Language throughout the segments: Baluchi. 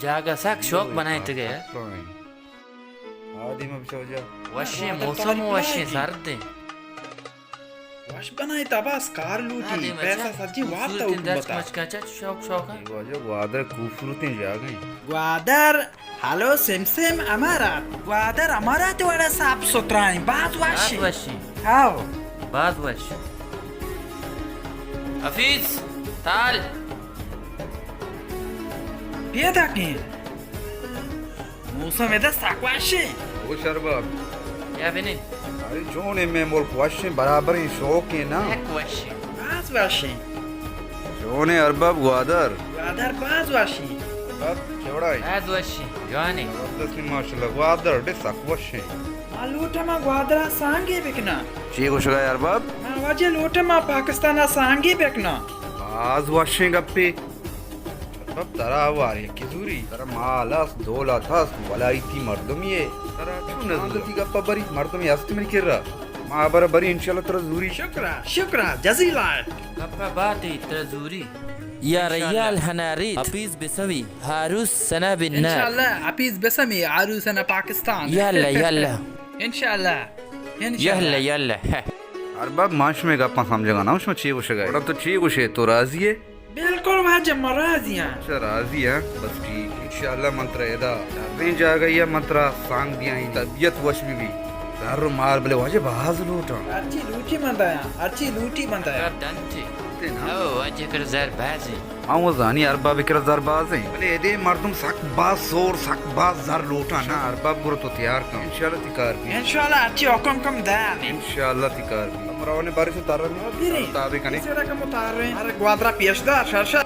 جاگہ سک شوق بنائیں تگے۔ آدی ما بچو جا۔ وشیں موسم، وشیں سردیں۔ وش بنائیں تباس کار لوٹی، پیسہ سجی وارتا حکومتا۔ مچ کچا شوق شوق ہے۔ واجہ گوادر خوبصورتیں جاگہ ہیں۔ گوادر، ہلو سمسم امارات۔ گوادر امارات وڑا صاف ستھرا ہیں، باز وش ہیں۔ وشیں۔ ہاؤ۔ باز وش۔ حفیظ، تال۔ پیداکیں۔ موسم ادا سک وشیں۔ او شرباب۔ یا بنی۔ ارے چونیں مئے ملک وشیں، برابریں، شوقیں نا۔ سک وشیں۔ باز وشیں۔ چونیں ارباب گوادر؟ گوادر باز وشیں۔ ارباب چوڑائیں۔ باز وشیں۔ جوانیں۔ زبردستیں ماشاءاللہ۔ گوادر ڈے سک وشیں۔ ما لوٹاں ما گوادرا سانگے بکناں۔ چی گوشگا ئے ارباب؟ ما واجہ لوٹاں ما پاکستانا سانگے بکناں۔ باز وشیں گپے۔ ارباب ترا وار یکی زوری۔ ترا مال است، دولت است، ولایتی مردمی ئے۔ ترا چون نزوری؟ تئی گپا بری، مردمی است منی کرا۔ ما ہبر بری انشاءاللہ ترا زوری۔ شکرا، شکرا، جزیلا۔ گپا باتی ترا زوری۔ یا انشاءاللہ۔ ریال ہناری، حفیظ بسمی، عروس سنا بالنار۔ انشاءاللہ، حفیظ بسمی، عروس سنا پاکستان۔ Yala, Yala. انشاءاللہ، انشاءاللہ۔ Yala, Yala. ارباب ما شمے گپاں سمجھگا نہ، شما چی گوشگا ئے؟ گڑا تو چی گوشے، تو راضی ئے؟ بالکل واجہ، ما راضی آں۔ اچھا، راضی آں، بس ٹھیک۔ انشاءاللہ من ترا ادا شریں جاگہ یا من ترا سانگ دیاں، طبیعت وش بی بی۔ زر و مال بلے واجہ باز لوٹاں۔ ہرچی لوٹی من دیاں، ہرچی لوٹی من دیاں۔ او، واجہ کرا زر بازیں۔ ہاں، وہ زانی ارباب کرا زر بازیں۔ بلے ادے مردم سک باز سور، سک باز زر لوٹاں نا۔ ارباب گرو تو تیار کن۔ انشاءاللہ تی کار بی۔ انشاءاللہ ہرچی حکم کم دیں۔ انشاءاللہ تی کار بی۔ ہم رونے بارے سے تار رہے ہیں۔ تابع کنے۔ سیڑا کم تار رہے ہیں۔ ارے گوادرا پیش دار، شر شر۔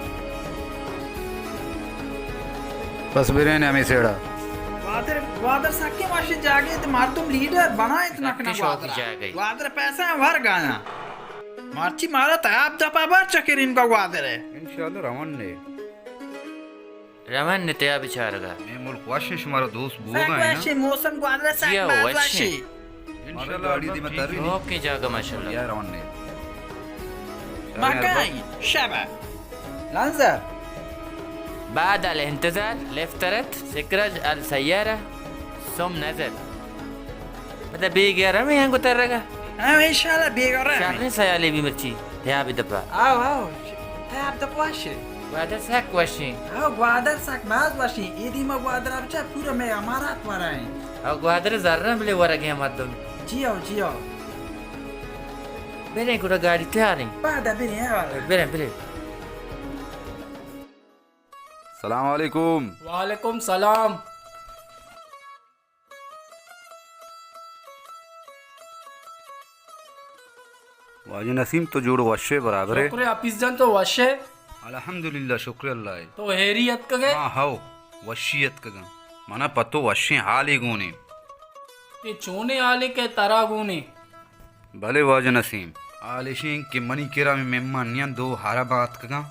بس برین ہمیں سیڑا۔ گوادر، گوادر سکیں وشیں جاگے تے مردم لیڈر بنائیں تے نہ کنا گوادر۔ گوادر پیسہ ور گایا۔ مرچی مارا تیاب دپا بر چکرین کا گوادر ہے۔ انشاءاللہ روان نے۔ روان نے تیاب چارگا۔ میں ملک وشیں شمارا دوست بوگا ہے نا۔ وشیں موسم گوادر سک جی ہو، باز وشیں۔ وشیں۔ انشاءاللہ گاڑی دی متاری۔ اوکے جاگہ ماشاءاللہ۔ یا روان نے۔ مکائی شبہ۔ لنزر۔ بعد الانتظار لفترت سکرج السیارہ ثم نظر۔ مطلب بیگہ رمے ہنگو ترگا۔ ہاں، انشاءاللہ بیگہ رمے۔ شریں سیالے بی مرچی۔ تیاب دپا۔ آو، آو۔ تیاب دپا وشے۔ گوادر سک وشیں۔ آو، گوادر سک باز وشیں۔ اے دیما گوادر بچا پورا مئے امارات ورائیں۔ آو، گوادر زراں بلے ورگیں مردم۔ جی آو، جی آو۔ بریں گڑا گاڑی تیاریں۔ بعد بریں، آو۔ بریں، بریں۔ سلام علیکم۔ وعلیکم سلام۔ واجہ نسیم، تو جوڑ وشے برابرے؟ شکر حفیظ جان، تو وشے؟ الحمدللہ، شکر اللہ ہے۔ تو ہیری اتکگے؟ ہاں، ہو، وشی اتکگاں۔ منا پتو وشیں حالے گونے۔ اے چونیں حالے کہ ترا گونے؟ بلے واجہ نسیم، حال اشیں کہ منی کرا مہمان نیاں دو عرب آتکگاں۔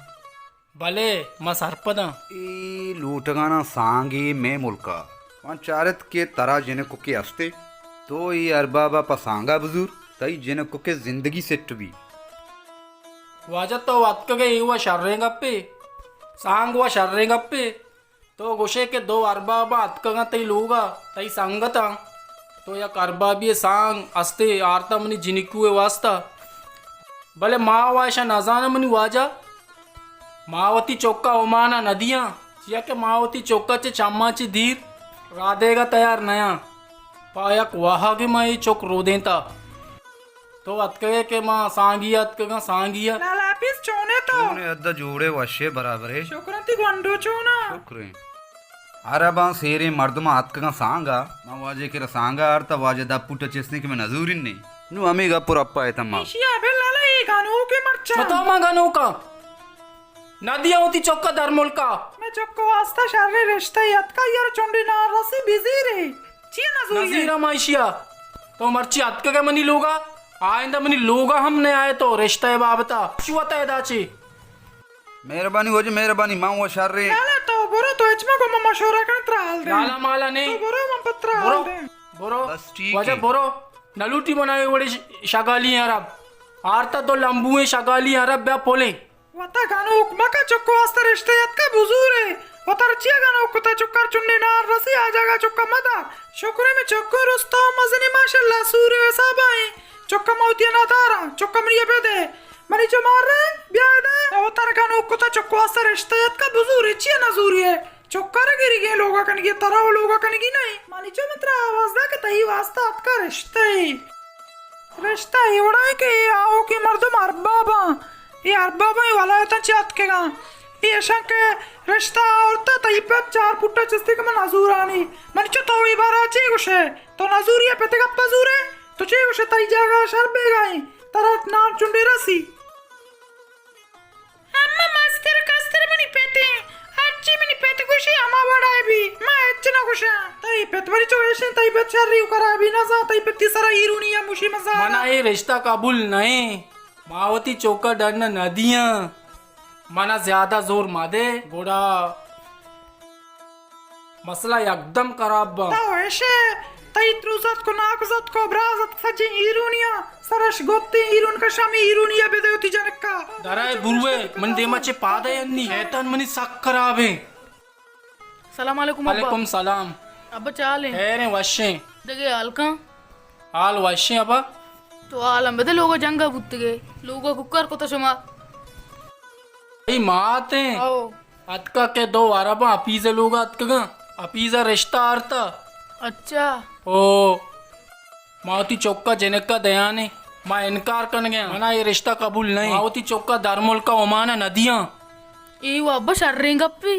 بلے، ما سرپداں۔ اے لوٹگاناں سانگے مئے ملکا۔ من چارت کہ ترا جنککے استے، تو اے اربابا پہ سانگا بزور، تئی جنککے زندگی سٹ بی۔ واجہ تو اتکگے اے و شریں گپے، سانگ و شریں گپے۔ تو گوشے کہ دو اربابا اتکگاں تئی لوگا، تئی سنگتاں۔ تو یک اربابی سانگ استے آرتا منی جنکوے واسطہ۔ بلے ما و اشاں نزاناں منی واجہ۔ ما وتی چکا اومانا ندیاں، چیا کہ ما وتی چکا چہ چماں چہ دیر رادیگا تیار نیاں۔ پہ یک واہگے ما اے چک رودینتا۔ تو اتکگے کہ ما سانگی اتکگاں، سانگی ء۔ لالا حافظ چونے تو؟ چونے ادا جوڑے وشے برابرے۔ شکراں، تی گونڈو چونا؟ شکریں۔ عرباں سیریں مردماں اتکگاں سانگا، ما واجہ کرا سانگا آرتا، واجہ دپ پوٹا چستیں کہ میں نزورین نے۔ نو ہمیں گپ پر اپا ایتم ما۔ ایشی ابے لالا اے گنوکے مرچاں۔ بتاؤ ما گنوکاں۔ نہ دیاں وتی چک ء درملک ء۔ مئے چک ء واستا شریں رشتہ یے اتکا، یار چنڈی نارسی بزیرے۔ چی نزوری؟ نزیراں ما ایشی ء۔ تو مرچی اتکگ ئے منی لوگ ء، آئندہ منی لوگ ء ہم نیائے تو رشتہ ء بابت ء۔ چی وت ء ادا چی؟ مہربانی واجہ، مہربانی، ما و شریں۔ لالا تو برو، تو ہچ مگو، ما مشورہ کنیں ترا حال دیں۔ لالا مالا نہیں۔ تو برو، من پہ ترا حال دیں۔ برو۔ بس ٹھیک ہے۔ واجہ برو۔ نہ لوٹی من ء اے وڑیں ش-، شگالی عرب۔ آرتا تو لمبوئیں شگالی عرب بیا پلیں۔ وتا گنوک مکن، چکو واسطہ رشتہ یتکا بزورے۔ وتر چیا گنوک کتا؟ چکار چنڈے نار رسی آ جاگہ چکا مدار۔ شکرے میں چکو رستا مزنی ماشاءاللہ سورے حساب آئیں۔ چکا موتی ندارا، چکا منی بدے۔ منی چو مار رہے، بیا دے۔ وتر گنوک کتا چکو واسطہ رشتہ اتکا بزوری چیا نزوری ہے؟ چکا را گری گئے لوگا کنگی، ترا و لوگا کنگی نہیں۔ منی چو من ترا آواز دا کہ تئی واسطہ اتکا رشتہ ای۔ رشتہ اے وڑا ایں کہ اے آؤکیں مردم ارباباں، اے ارباباں اے ولایتاں چہ اتکگاں۔ اے اشاں کہ رشتہ آورتہ تئی پت چار پٹا چستے کہ من نزورانی۔ من چو تو اے بارا چے گوشے؟ تو نزوری ء پت گپا زورے؟ تو چے گوشے تئی جاگہ شر بیگا ایں؟ ترا نان چنڈے رسی۔ اما مستر کستر منی پت ایں، ہرچی منی پت گوشی ہما وڑا بی، ما ہچ نہ گوشاں۔ تئی پت وری چو ایشیں، تئی پت شری و خرابی نہ زان، تئی پت تی سرا ایرونی ء مشی مزان۔ منا اے رشتہ قبول نہ ایں، ما وتی چوکا ڈن نہ دیاں، منا زیادہ زور مہ دے، گڑا مسئلہ یکدم خراب با۔ تو ایشے، تئی تروزت کو ناکوزت کو برازت سجی ایرونیا، سرش گوتی ایرون کشامی ایرونیا بدے وتی جنکا۔ درائے بروے، من دیما چے پادے انی، شیطان منی سک خراب ایں۔ سلام علیکم ابا۔ وعلیکم سلام۔ ابا چالیں؟ خیریں وشیں۔ دگے حال کن؟ حال وشیں ابا۔ تو حال ہم بدے لوگا جنگا بوتگے، لوگا ککر کتا شما۔ اے ماتیں۔ او۔ اتکا کہ دو عرباں حفیظ ء لوگا اتکگاں، حفیظ ء رشتہ آرتا۔ اچھا۔ او، ما وتی چکا جنکا دیانے، ما انکار کنگے آں۔ منا اے رشتہ قبول نہیں۔ ما وتی چکا در ملک ء عمان ء ندیاں۔ اے و ابا شریں گپے۔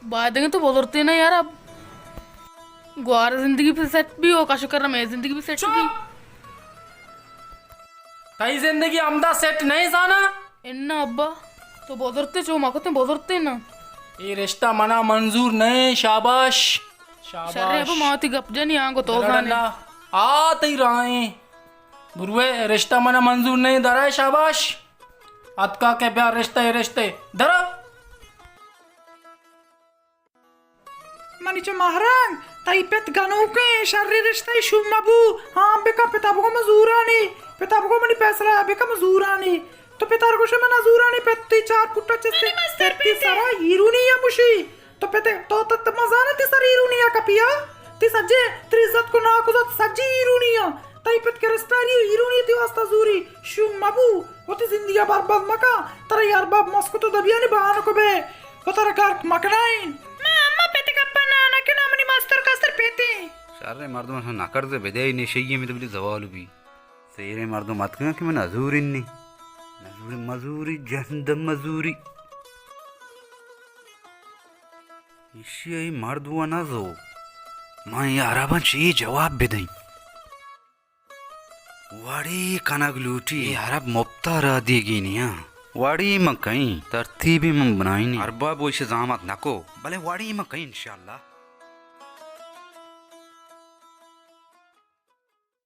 بایدگیں تو بزرتے نہ یار اب۔ گوار زندگی پہ سیٹ بی و کش کر میں زندگی پہ سیٹ بی۔ چپ! تئی زندگی ہمدا سیٹ نہیں زانا؟ انا ابا، تو بزرتے چو ما کتیں بزرتے نا۔ اے رشتہ منا منظور نہیں، شاباش۔ شاباش۔ شر ابا، ما وتی گپ جنی آنگو تو زانے۔ آ تئی راہیں۔ بروے رشتہ منا منظور نہیں، درائے شاباش۔ اتکا کہ بیا رشتہ اے رشتے۔ درا۔ منی چہ مہرنگ، تئی پت گنوکیں، شریں رشتہ شوم مبو۔ ہاں بکن پتا بگو من زورانی، پتا بگو منی فیصلہ بکن من زورانی۔ تو پتار گوشے من زورانی، پت تئی چار پٹا چستے، منی مستر پت تئی پیتے۔ سرا ایرونی یا مشی۔ تو پت، تو تت مزانا تئی سر ایرونی یا کپیا۔ تئی سجے، تئی عزت کو ناکوزت سجی ایرونی یا۔ تئی پت کرسٹاری ایرونی تئی واسطہ زوری، شوم مبو۔ وتی زندگی ء برباد مکن، ترا یار باب مسکت و دبیانی بہانہ کو بے، و ترا گرک مکنائین۔ ما اما پت گپا نہ نہ کہ نہ منی مستر کستر پیتیں۔ شریں مردم اصلاً نکرز بدے نشئی میں تو بلی زوال بی۔ سیریں مردم اتکن کہ من نزورنی۔ نزور مزوری جہندم مزوری۔ ایشی ء اے مرد و نزو۔ من اے عرباں چی جواب بدیں؟ وڑی کنگ لوٹی۔ اے عرب مپتا را دیگی نیاں۔ وڑی من کئیں ترتیبی من بنائینی۔ ارباب و ایشی زامت نکو، بلے وڑی من کئیں انشاءاللہ۔